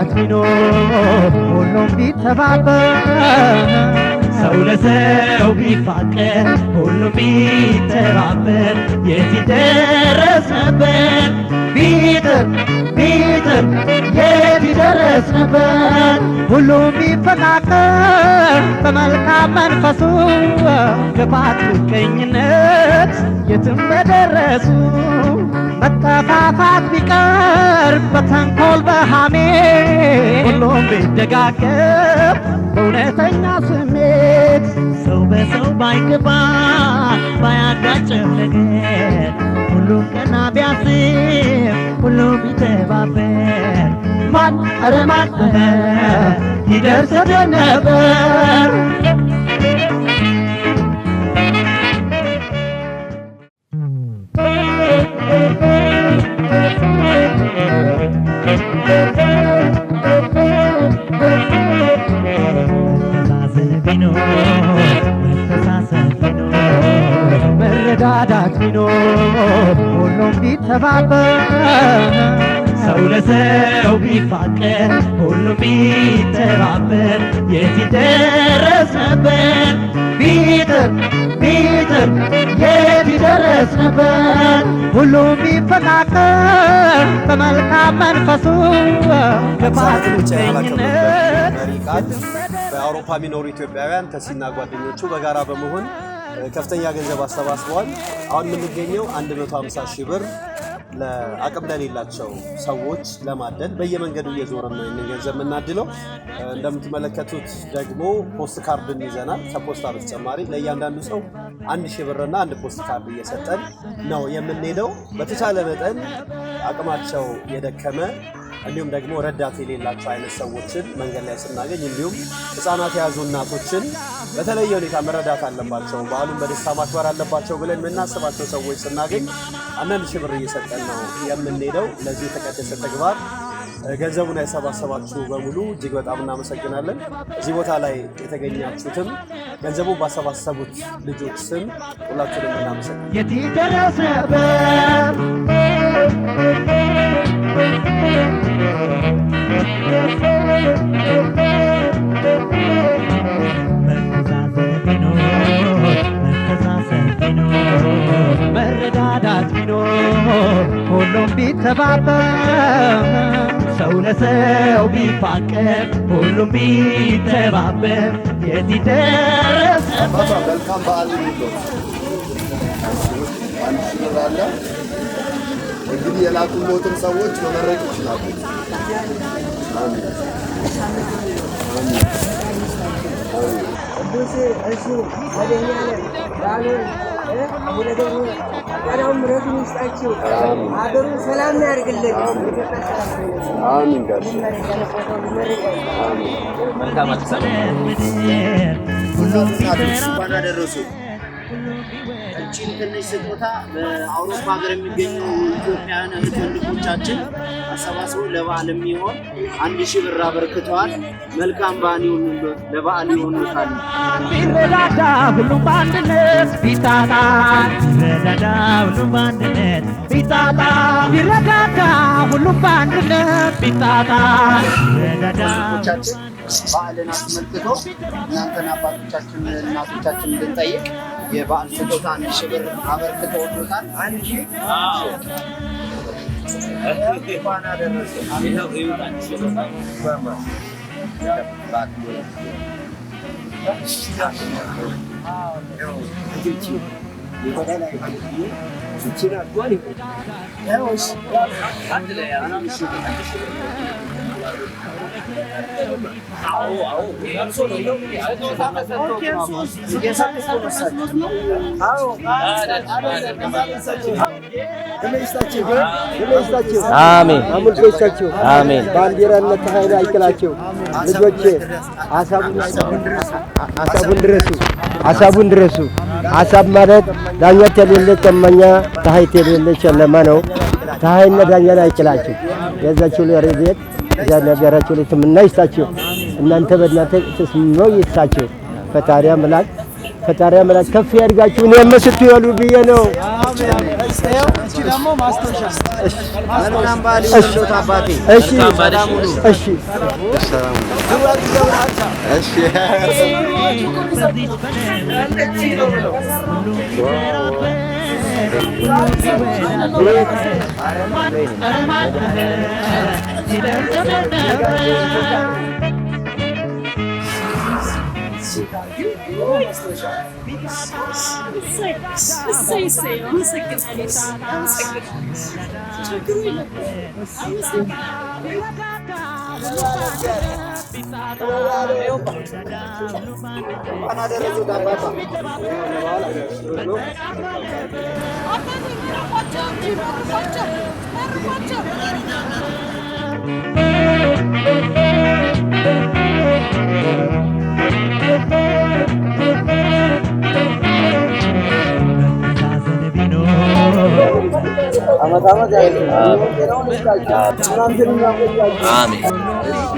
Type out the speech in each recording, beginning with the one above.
መረዳዳት ቢኖር ሁሉም ቢተባበር፣ ሰው ለሰው ቢፋቀር ሁሉም ቢተባበር የት ይደረስ ነበር? ቢጥር ቢጥር የት ይደረስ ነበር? ሁሉም ቢፈቃቀር በመልካም መንፈሱ፣ ክፋት ምቀኝነት የትም በደረሱ፣ መጠፋፋት ቢቀር በተንኮል በሐሜት፣ ሁሉም ቢደጋገፍ በእውነተኛ ስሜት፣ ሰው በሰው ባይገባ ባያጋጭም ነገር፣ ሁሉም ቀና ቢያስብ ሁሉም ቢተባበር፣ ማን ኧረ ማን ይደርስ ነበር? መተዛዘን ቢኖር፣ መተሳሰብ ቢኖር፣ መረዳዳት ቢኖር ሁሉም ቢተባበር፣ ሰው ለሰው ቢፋቀር ሁሉም ቢተባበር የት ይደረስ ነበር? ቢጥር ቢጥር የት ይደረስ ነበር? ሁሉም ቢፈቃቀር በመልካም መንፈሱ፣ ክፋት ህጻናትን ብቻ ያላከብርበት ምቀኝነት መሪ ቃል በአውሮፓ የሚኖሩ ኢትዮጵያውያን ተሲና ጓደኞቹ በጋራ በመሆን ከፍተኛ ገንዘብ አሰባስበዋል። አሁን የምንገኘው 150 ሺህ ብር ለአቅም ለሌላቸው ሰዎች ለማደል በየመንገዱ እየዞርን ነው ይህንን ገንዘብ የምናድለው። እንደምትመለከቱት ደግሞ ፖስት ካርድን ይዘናል። ከፖስታ በተጨማሪ ለእያንዳንዱ ሰው 1,000 ብርና አንድ ፖስት ካርድ እየሰጠን ነው የምንሄደው። በተቻለ መጠን አቅማቸው የደከመ እንዲሁም ደግሞ ረዳት የሌላቸው አይነት ሰዎችን መንገድ ላይ ስናገኝ፣ እንዲሁም ሕፃናት የያዙ እናቶችን በተለየ ሁኔታ መረዳት አለባቸው፣ በዓሉን በደስታ ማክበር አለባቸው ብለን የምናስባቸው ሰዎች ስናገኝ አንዳንድ ሺህ ብር እየሰጠን ነው የምንሄደው። ለዚህ የተቀደሰ ተግባር ገንዘቡን ያሰባሰባችሁ በሙሉ እጅግ በጣም እናመሰግናለን። እዚህ ቦታ ላይ የተገኛችሁትም ገንዘቡን ባሰባሰቡት ልጆች ስም ሁላችሁንም እናመሰግናለን። የት ይደረስ ነበር? መተዛዘን ቢኖር፣ መተሳሰብ ቢኖር፣ መረዳዳት ቢኖር ሁሉም ቢተባበር፣ ሰው ለሰው ቢፋቀር ሁሉም ቢተባበር የት ይደረስ ነበር? አባቷ መልካም በዓል ይሁንልዎት። 1,000 ብር አለ። እንግዲህ የላኩልዎትን ሰዎች መመረቅ ይችላሉ። አሜን። አሜን። አሜን። ቅዱስ እሱ መድኃኔዓለም በዓሉን አቡነ ገብረ ቀናውን ምሕረቱን ይስጣችሁ፣ ሀገሩን ሰላም ያድርግልን። ኢትዮጵያ ሰላም ትሁን። አሜን ጋሼ። ይመረቃል። ምድር ሁሉም ህጻናቶች እንኳን አደረሱ። እቺን ትንሽ ስጦታ በአውሮፓ ሀገር የሚገኙ ኢትዮጵያውያን እህት ወንድሞቻችን አሰባስበው ለበዓል የሚሆን 1,000 ብር አበርክተዋል። መልካም በዓል ይሁንልዎት፣ ለበዓል ይሆኑታል። ቢረዳዳ ሁሉም በአንድነት ቢጣጣ፣ ቢረዳዳ ሁሉም በአንድነት ቢጣጣ፣ ቢረዳዳ ሁሉም በአንድነት ቢጣጣ፣ ቢረዳዳ ወንድሞቻችን በዓልን አስመልክቶ እናንተን አባቶቻችን እናቶቻችን እንድንጠይቅ የበዓል ስጦታ 1,000 ብር አበርክተውልዎታል። 1,000 እንኳን አደረሰ። አሜን። አምልኮ ይስጣችሁ። አሜን። ባንዲራነት ኃይል አይጥላችሁ። ልጆቼ አሳቡን ድረሱ፣ አሳቡን ድረሱ። አሳብ ማለት ዳኛ የሌለ ቀመኛ፣ ታሀይት የሌለ ጨለማ ነው። ታሀይና ዳኛን አይጥላችሁ። የዛችሁ ለረዴት እዛ ነገራችሁ ላይ ትምና ይስጣችሁ። እናንተ በእናንተ ተስምሞ ይስጣችሁ። ፈጣሪ አምላክ ፈጣሪ አምላክ ከፍ ያድርጋችሁ። እኔ መስቱ ይሉ ብዬ ነው። እቺ ደግሞ ማስታወሻ መልካም በዓል ይሁንልዎት አባቴ። እሺ እሺ እሺ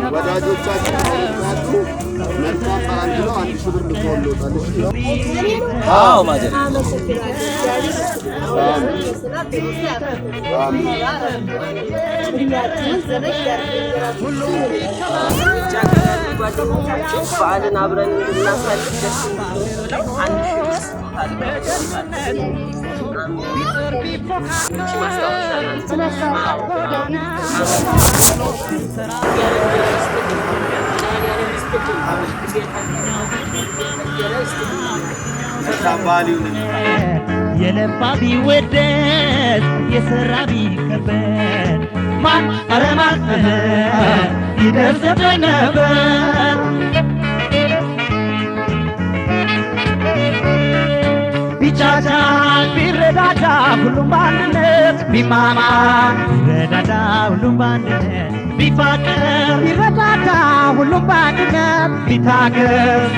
ወዳጆቻችን አውሮፓ መልካም በዓል ብለው 1000 ብር ልከውልዎታል። እሺ አዎ ማዘር ጓደኞቻችን በዓልን አብረን እንድናሳልፍ ደስ እንዲለን ብለው 1000 ብር ስጦታ ልከውልናል። ይቺ ማስታወሻ ናት። መልካም በዓል ይሁንልህ። የለፋ ቢወደስ የሰራ ቢከበር ማን ኧረ ማን ይደርስብን ነበር። ቢቻቻል ቢረዳዳ ሁሉም በአንድነት ቢማማር ቢረዳዳ ሁሉም በአንድነት ቢፋቀር ቢረዳዳ ሁሉም በአንድነት ቢታገስ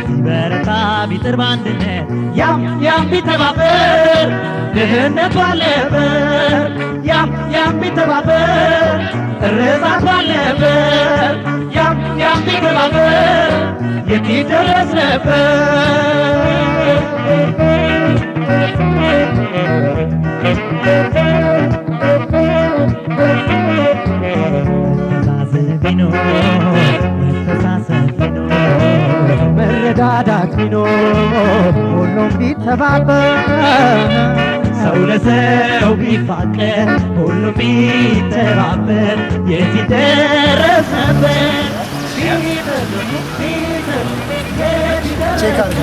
ቢበረታ ቢጥር በአንድነት ያም ያም ቢተባበር ድህነት ባለበር ያም ያም ቢተባበር እርዛት ባለበር ያም ያም ቢተባበር የት ይደረስ ነበር። መተሳሰብ ቢኖር መረዳዳት ቢኖር ሁሉም ቢተባበር ሰው ለሰው ቢፋቀር ሁሉም ቢተባበር የት ይደረስ ነበር።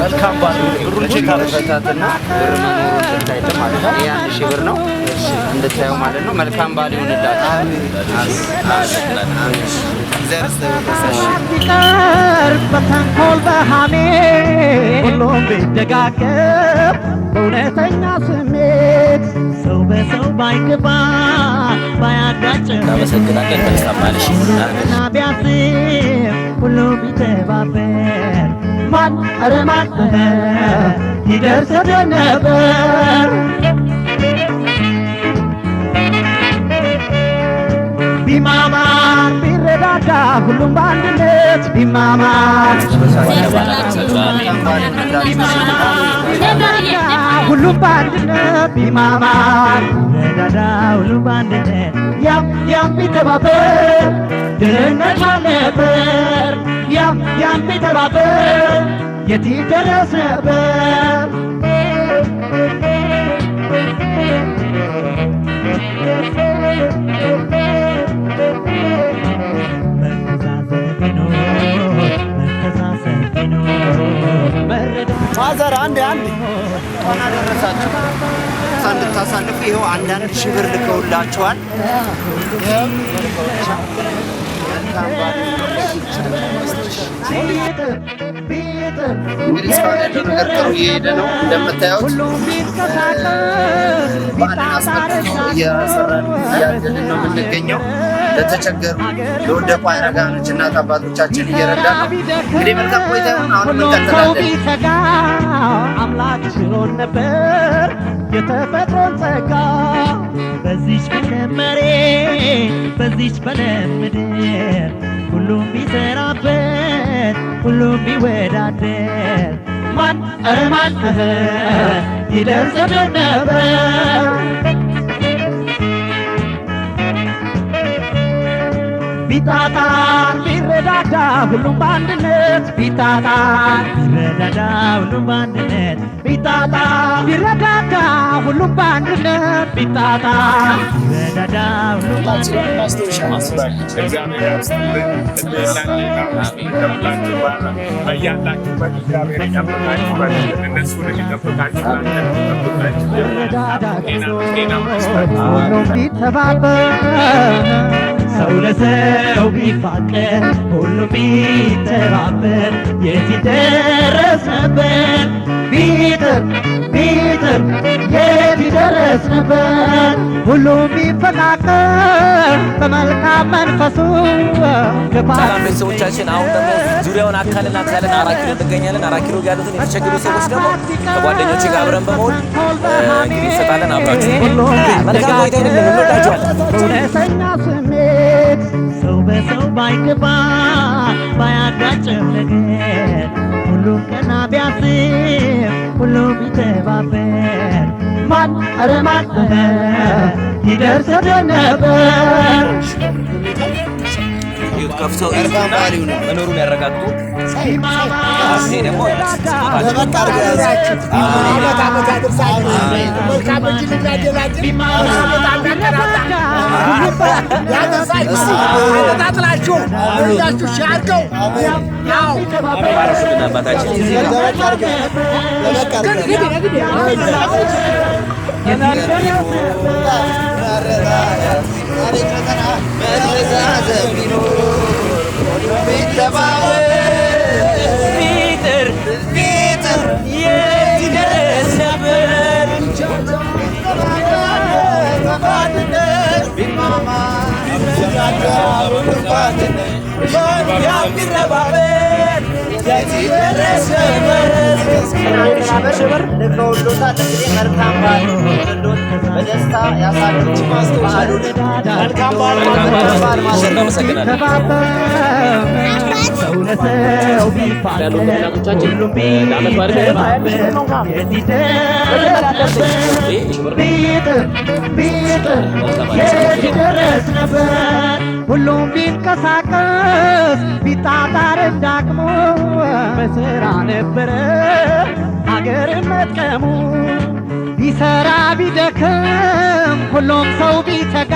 መልካም በዓል ብሩን check አድርገታትና ብር መኖሩን እንድታይልን ማለት ነው። ይሄ 1000 ብር ነው እንድታየው ማለት ነው። መልካም በዓል ይሁንላችሁ። ቢቀር በተንኮል በሐሜት ሁሉም ቢደጋገፍ በእውነተኛ ስሜት ሰው በሰው ባይገባ ባያጋጭም እናመሰግናለን። መልካም በዓል። እሺ እና ቢያስብ ሁሉም ቢተባበር ማን ኧረ ማን ይደርስብን ነበር። ቢማማር ቢረዳዳ ሁሉም በአንድነት ቢማማር ቢረዳዳ ሁሉም በአንድነት ቢማማር ቢረዳዳ ሁሉም በአንድነት ያም ያም ቢተባበር ድህነት ባልነበር ያም ያም ቢተባበር የት ይደረስ ነበር። መተሳሰብ ቢኖር መተሳሰብ ቢኖር ማዘር አንዴ አንዴ እንኳን አደረሳችሁ እንድታሳልፉ ይኸው 1000 ብር ልከውላችኋል። እንግዲህ እስካሁን ያለው ነገር ጥሩ እየሄደ ነው እንደምታዩት። በዓልን አስመልክቶ እየሰራን እያደልን ነው የምንገኘው። ለተቸገሩ ለወደቁ አረጋኖች እናት አባቶቻችን እየረዳን ነው። እንግዲህ መልካም ቆይታ ይሁን። አሁንም ሁሉም ሰው እንቀጥላለን። ቢተጋ አምላክ ችሎን ነበር የተፈጥሮን ጸጋ። በዚች በለም መሬት በዚች በለም ምድር ሁሉም ቢሰራበት ሁሉም ቢወዳደር ማን ኧረ ማን ይደርስብን ነበር? ቢጣጣር ቢረዳዳ ሁሉም በአንድነት ቢጣጣር ቢረዳዳ ሁሉም በአንድነት ቢጣጣር ቢረዳዳ ሁሉም በአንድነት ቢጣጣር ቢረዳዳ ሁሉም ሁሉም ቢተባበር ሰው ለሰው ቢፋቀር ሁሉም ቢተባበር የት ይደረስ ነበር? ቢጥር ቢጥር የት ይደረስ ነበር? ሁሉም ቢፈቃቀር በመልካም መንፈሱ። ሰላም ቤተሰቦቻችን፣ አሁን ደግሞ ዙሪያውን አካልን አካልን 4 ኪሎ እንገኛለን። 4 ኪሎ ያሉትን የተቸገሩ ሰዎች ደግሞ ከጓደኞቼ ጋር አብረን በመሆን እንግዲህ እንሰጣለን። አብራችሁ መልካም ቆይታ ይሁንልን። እንወዳችኋለን። እውነተኛ ስሜት ሰው በሰው ባይገባ ባያጋጭም ነገር ሁሉም ቀና ቢያስብ ሁሉም ቢተባበር ማን ኧረ ማን ይደርስብን ነበር? ከፍተው መኖሩን ያረጋግጡ። ይሄ ደግሞ አባታችን ቢጥር ቢጥር የት ይደረስ ነበር? ቢረባበር የት ይደረስ ነበር? 1,000 ብር ልከውሎታል። እንግዲህ መልካም በዓል ይሁንልዎት፣ በደስታ ያሳልፉ በዓሉን። መልካም በዓል ማለት ነው። እናመሰግናለን። ሰው ለሰው ቢፋቀር ሁሉም ቢተባበር የት ይደረስ ነበር? ቢጥር ቢጥር የት ይደረስ ነበር? ሁሉም ቢንቀሳቀስ ቢጣጣር እንዳቅሙ በስራ ነበረ ሀገርን መጥቀሙ። ቢሰራ ቢደክም ሁሉም ሰው ቢተጋ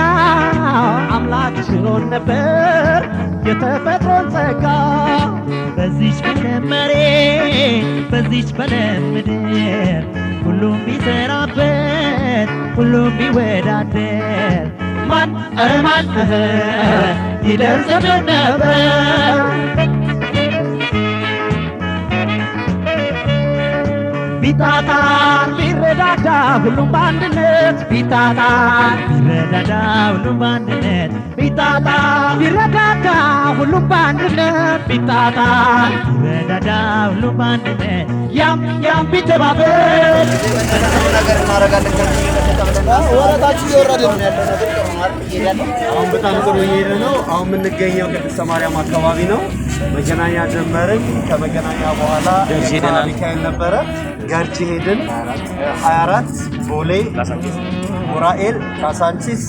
አምላክ ችሎን ነበር የተፈጥሮን ጸጋ። በዚች በለም መሬት በዚች በለም ምድር ሁሉም ቢሰራበት ሁሉም ቢወዳደር ማን ኧረ ማን ይደርስብን ነበር? ቢጣጣር ቢረዳዳ ሁሉም በአንድነት ቢጣጣር ቢረዳዳ ሁሉም በአንድነት ቢጣጣር ቢረዳዳ ሁሉም በአንድነት ቢጣጣር ቢረዳዳ ሁሉም በአንድነት ያም ያም ቢተባበር ነገር እናደርጋለን። ከዚህ የበለጠ ብለን ወረታችሁ እየወረደ ነው። ያለው ነገር ጥሩ ነው አይደል? እየሄደ ያለው አሁን በጣም ጥሩ እየሄደ ነው። አሁን የምንገኘው ቅድስተ ማርያም አካባቢ ነው። መገናኛ ጀመርን። ከመገናኛ በኋላ ገርጂ ሄደናል። ሚካኤል ነበረ። ገርጂ ሄድን። 24 ቦሌ፣ ኡራኤል፣ ካሳንቺስ፣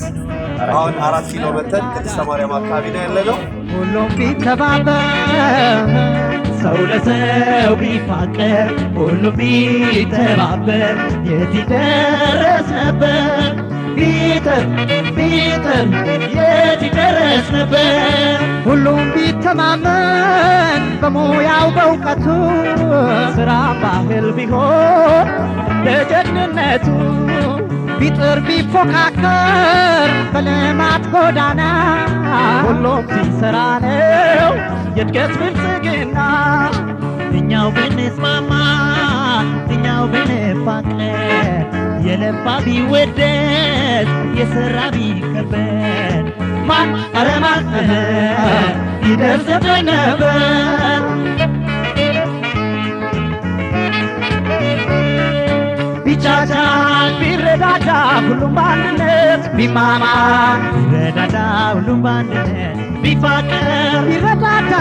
አሁን 4 ኪሎ መተን ቅድስተ ማርያም አካባቢ ነው ያለነው። ሁሉም ቢተባበር ሰው ለሰው ቢፋቀር ሁሉም ቢተባበር የት ይደረስ ነበር? ቢጥር ቢጥር የት ይደረስ ነበር? ሁሉም ቢተማመን በሙያው በእውቀቱ ስራ ባህል ቢሆን ለጀግንነቱ ቢጥር ቢፎካከር በልማት ጎዳና ሁሉም ሲሰራ ነው የእድገት ብልጽግና። እኛው ብንስማማ እኛው ብንፋቀር የለፋ ቢወደስ የሰራ ቢከበር ማን ኧረ ማን ይደርስብን ነበር? ቢቻቻል ቢረዳዳ ሁሉም በአንድነት ቢማማር ቢረዳዳ ሁሉም በአንድነት ቢፋቀር ቢረዳዳ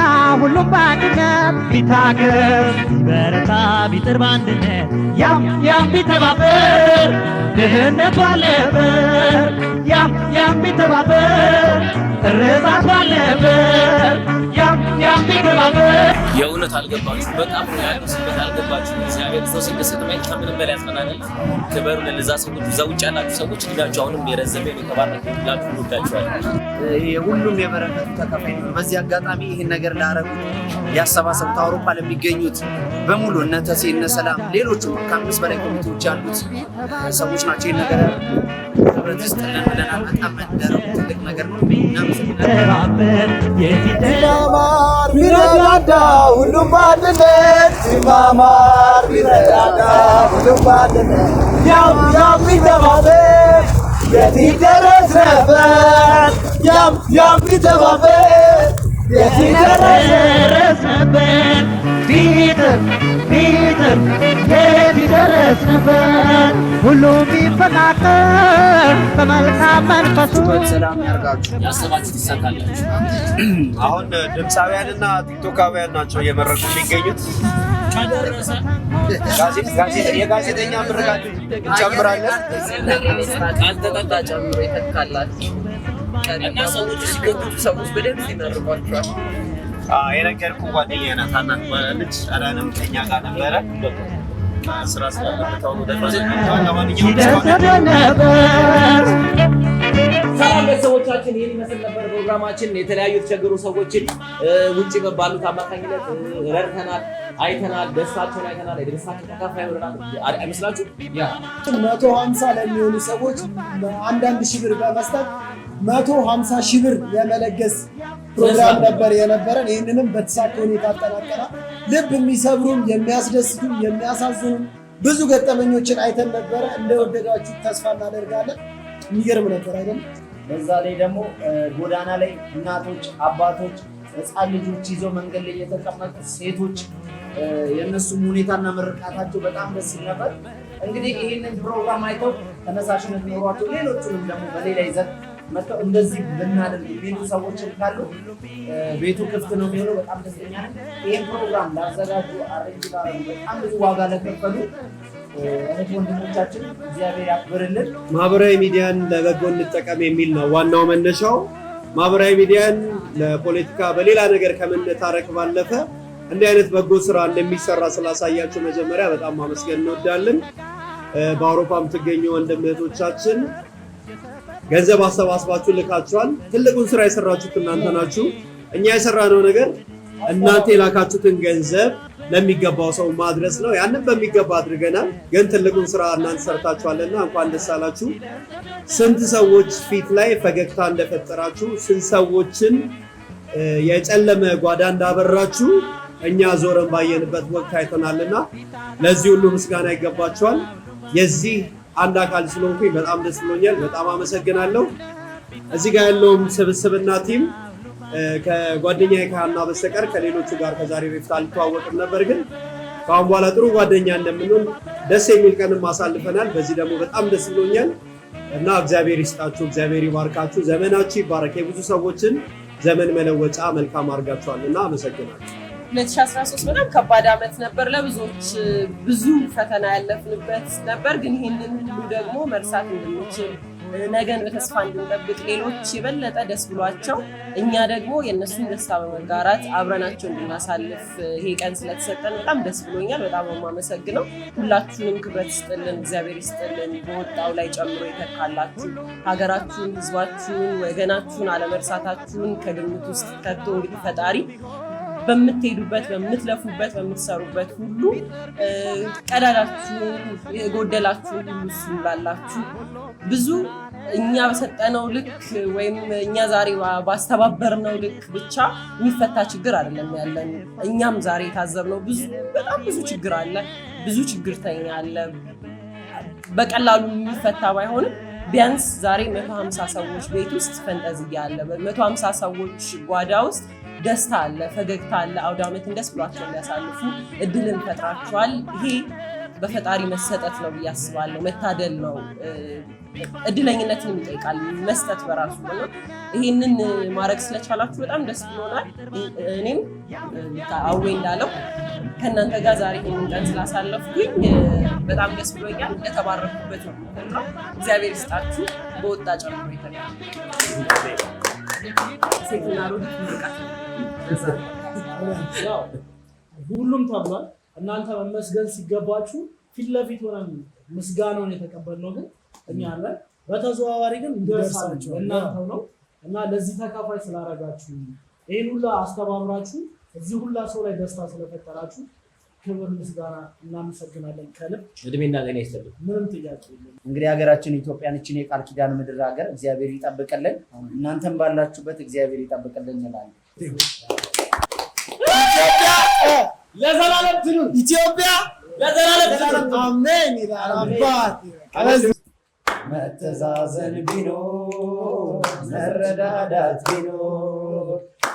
ሁሉም ሁሉም በአንድነት ቢታገል፣ ቢበረታ ቢጥር በአንድነት፣ ያም ያም ቢተባበር ድህነት ባለበት፣ ያም ያም ቢተባበር እርዛት ባለበት፣ ያም ያም ቢተባበር። የእውነት አልገባችሁ። በጣም ነው ያለው ስሜት አልገባችሁ። እግዚአብሔር ሰው ሲደሰት ማየት ከምንም በላይ ያጽናናል። ክበሩ ለዛ ሰዎች፣ እዛ ውጭ ያላችሁ ሰዎች እድሜያችሁ አሁንም የረዘመ የተባረከ ይሁንላችሁ። እንወዳችኋለን። የሁሉም የበረከቱ ተካፋይ ነው። በዚህ አጋጣሚ ይህን ነገር ላረጉት፣ ያሰባሰቡት፣ አውሮፓ ለሚገኙት በሙሉ እነ ተሴ፣ እነ ሰላም፣ ሌሎቹም ከ5 በላይ ኮሚቴዎች ያሉት ሰዎች ናቸው። ይህን ነገር ክብረት ይስጥልን ብለናል። በጣም መደረጉ ትልቅ ነገር ነው። እናመሰግናለን። ቢማማር ቢረዳዳ ሁሉም በአንድነት፣ ቢማማር ቢረዳዳ ሁሉም በአንድነት፣ ያም ያም ቢተባበር የት ይደረስ ነበር? ያም ያም ቢተባበር የት ይደረስ ነበር? ቢጥር ቢጥር የት ይደረስ ነበር? ሁሉም ቢፈቃቀር በመልካም መንፈሱ። ሰላም ያርጋችሁ። ያሰባችሁት ይሳካላችሁ። አሁን ድምፃውያንና ቲክቶካውያን ናቸው እየመረቁ የሚገኙት። የጋዜጠኛ ምርቃት እንጨምራለን። ካልተጠጣ ጨምሮ ይተካላችሁ። እና ሰዎቹ ሲጎትቱ ሰዎች በደንብ ይመርቋቸዋል። የነገርኩህ ጓደኛዬ ናት፣ ሀና ትባላለች። አዳነም ከኛ ጋር ነበረ። ስራ ስላለበት አሁን ወደ ለማንኛውም ይደርስ ነበር። ሰላም ቤተሰቦቻችን፣ ይህን ይመስል ነበር ፕሮግራማችን። የተለያዩ የተቸገሩ ሰዎችን ውጭ ባሉት አማካኝነት ረድተናል፣ አይተናል፣ ደስታቸውን አይተናል፣ የደስታቸው ተካፋይ ሆነናል። አይመስላችሁ? 150 ለሚሆኑ ሰዎች አንዳንድ ሺህ ብር በመስጠት 150 ሺህ ብር የመለገስ ፕሮግራም ነበር የነበረን። ይህንንም በተሳካ ሁኔታ አጠናቀናል። ልብ የሚሰብሩም፣ የሚያስደስቱም፣ የሚያሳዝኑም ብዙ ገጠመኞችን አይተን ነበረ። እንደወደዳችሁ ተስፋ እናደርጋለን። የሚገርም ነበር አይደለም? በዛ ላይ ደግሞ ጎዳና ላይ እናቶች፣ አባቶች፣ ህፃን ልጆች ይዘው መንገድ ላይ የተቀመጡ ሴቶች የእነሱም ሁኔታና ምርቃታቸው በጣም ደስ ይል ነበር። እንግዲህ ይህንን ፕሮግራም አይተው ተነሳሽነት ኖሯቸው ሌሎቹንም ደግሞ በሌላ ይዘት መጥተው እንደዚህ ብናደርግ የሚሉ ሰዎችን ካሉ ቤቱ ክፍት ነው የሚሆነው። በጣም ደስተኛ ነን። ይህን ፕሮግራም ላዘጋጁ፣ arrange ላደረጉ፣ በጣም ብዙ ዋጋ ለከፈሉ እህት ወንድሞቻችን እግዚአብሔር ያክብርልን። ማህበራዊ ሚዲያን ለበጎ እንጠቀም የሚል ነው ዋናው መነሻው። ማህበራዊ ሚዲያን ለፖለቲካ በሌላ ነገር ከመነታረክ ባለፈ እንዲህ አይነት በጎ ስራ እንደሚሰራ ስላሳያችሁ መጀመሪያ በጣም ማመስገን እንወዳለን። በአውሮፓ የምትገኙ ወንድም እህቶቻችን ገንዘብ አሰባስባችሁ ልካችኋል። ትልቁን ስራ የሰራችሁት እናንተ ናችሁ። እኛ የሰራነው ነገር እናንተ የላካችሁትን ገንዘብ ለሚገባው ሰው ማድረስ ነው። ያንን በሚገባ አድርገናል። ግን ትልቁን ስራ እናንተ ሰርታችኋልና እንኳን ደስ አላችሁ። ስንት ሰዎች ፊት ላይ ፈገግታ እንደፈጠራችሁ፣ ስንት ሰዎችን የጨለመ ጓዳ እንዳበራችሁ እኛ ዞረን ባየንበት ወቅት አይተናልና ለዚህ ሁሉ ምስጋና ይገባችኋል። የዚህ አንድ አካል ስለሆንኩኝ በጣም ደስ ብሎኛል። በጣም አመሰግናለሁ። እዚህ ጋር ያለውም ስብስብና team ከጓደኛዬ ከሀና በስተቀር ከሌሎቹ ጋር ከዛሬ በፊት አልተዋወቅም ነበር። ግን ከአሁን በኋላ ጥሩ ጓደኛ እንደምንሆን ደስ የሚል ቀንም አሳልፈናል። በዚህ ደግሞ በጣም ደስ ብሎኛል እና እግዚአብሔር ይስጣችሁ፣ እግዚአብሔር ይባርካችሁ፣ ዘመናችሁ ይባረክ። የብዙ ሰዎችን ዘመን መለወጫ መልካም አድርጋችኋል እና አመሰግናለሁ። 2013 በጣም ከባድ ዓመት ነበር። ለብዙዎች ብዙ ፈተና ያለፍንበት ነበር። ግን ይህንን ሁሉ ደግሞ መርሳት እንድንችል፣ ነገን በተስፋ እንድንጠብቅ፣ ሌሎች የበለጠ ደስ ብሏቸው እኛ ደግሞ የእነሱን ደስታ በመጋራት አብረናቸው እንድናሳልፍ ይሄ ቀን ስለተሰጠን በጣም ደስ ብሎኛል። በጣም ነው የማመሰግነው። ሁላችሁንም ክብረት ይስጥልን፣ እግዚአብሔር ይስጥልን፣ በወጣው ላይ ጨምሮ ይተካላችሁ። ሀገራችሁን፣ ሕዝባችሁን፣ ወገናችሁን አለመርሳታችሁን ከግምት ውስጥ ከቶ እንግዲህ ፈጣሪ በምትሄዱበት፣ በምትለፉበት፣ በምትሰሩበት ሁሉ ቀዳዳችሁን የጎደላችሁን ሁሉ እሱ ይሙላላችሁ። ብዙ እኛ በሰጠነው ልክ ወይም እኛ ዛሬ ባስተባበርነው ልክ ብቻ የሚፈታ ችግር አይደለም ያለን። እኛም ዛሬ የታዘብነው ብዙ፣ በጣም ብዙ ችግር አለ። ብዙ ችግርተኛ አለ። በቀላሉ የሚፈታ ባይሆንም ቢያንስ ዛሬ 150 ሰዎች ቤት ውስጥ ፈንጠዝያ አለ። 150 ሰዎች ጓዳ ውስጥ ደስታ አለ፣ ፈገግታ አለ። አውደ ዓመትን ደስ ብሏቸው እንዲያሳልፉ እድልን ፈጥራችኋል። ይሄ በፈጣሪ መሰጠት ነው ብዬ አስባለሁ። መታደል ነው፣ እድለኝነትንም ይጠይቃል መስጠት በራሱ እና ይሄንን ማድረግ ስለቻላችሁ በጣም ደስ ብሎናል። እኔም አዌ እንዳለው ከእናንተ ጋር ዛሬ ይሄንን ቀን ስላሳለፍኩኝ በጣም ደስ ብሎኛል። እንደተባረኩበት ነው የምቆጥረው። እግዚአብሔር ይስጣችሁ። በወጣ ጨምሮ ይተካል። ሴትና አሮጊት ምርቃት ያው ሁሉም ተብሏል። እናንተ መመስገን ሲገባችሁ ፊት ለፊት ሆነን ምስጋናውን የተቀበልነው ግን እኛ አለን። በተዘዋዋሪ ግን ይደርሳል እናንተው ነው እና ለዚህ ተካፋይ ስላደረጋችሁ፣ ይህን ሁላ አስተባብራችሁ እዚህ ሁላ ሰው ላይ ደስታ ስለፈጠራችሁ ክብር ምስጋና እናመሰግናለን ከልብ። እድሜና ጤና ይስጥልን። ምንም ጥያቄ የለም። እንግዲህ ሀገራችን ኢትዮጵያን እችን የቃል ኪዳን ምድር ሀገር እግዚአብሔር ይጠብቅልን። እናንተም ባላችሁበት እግዚአብሔር ይጠብቅልን እንላለን። ለዘላለም ትኑር ኢትዮጵያ፣ ለዘላለም ትኑር። አሜን ይላል አባት። መተዛዘን ቢኖር፣ መረዳዳት ቢኖር፣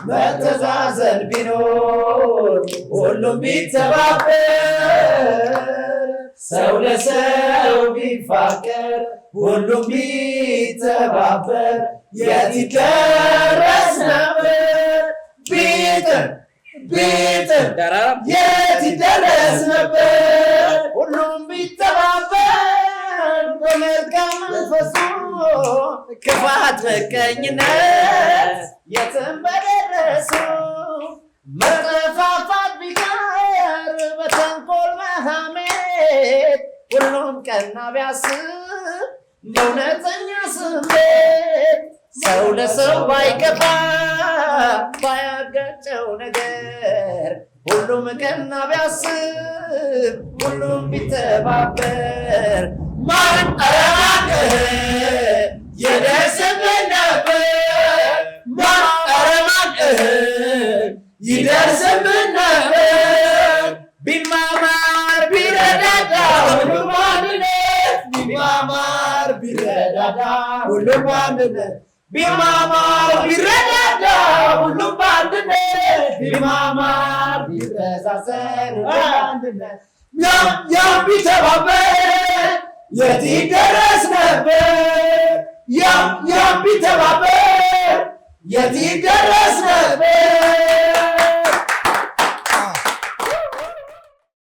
መተዛዘን ቢኖር፣ ሁሉም ቢተባበር፣ ሰው ለሰው ቢፋቀር፣ ሁሉም ቢተባበር የት ይደረስ ነበር? ቢጥር ቢጥር የት ይደረስ ነበር? ሁሉም ቢተባበር በመልካም መንፈሱ፣ ክፋት ምቀኝነት የትም በደረሱ፣ መጠፋፋት ቢቀር በተንኮል መሐሜት፣ ሁሉም ቀና ቢያስብ በእውነተኛ ስሜት፣ ሰው ለሰው ባይከፋ ባያጋጨው ነገር፣ ሁሉም ቀና ቢያስብ ሁሉም ቢተባበር ማን ኧረ ማን ይደርስብን ነበር? ማን ኧረ ማን ይደርስብን ነበር? ቢማማር ቢረዳዳ ሁሉም አንድነት፣ ቢማማር ቢረዳዳ ሁሉም አንድነት፣ ቢማማር ቢረዳዳ ሁሉም በአንድነት፣ ቢማማር ቢተሳሰር ሁሉም በአንድነት፣ ያም ያም ቢተባበር የት ይደረስ ነበር? ያም ያም ቢተባበር የት ይደረስ ነበር?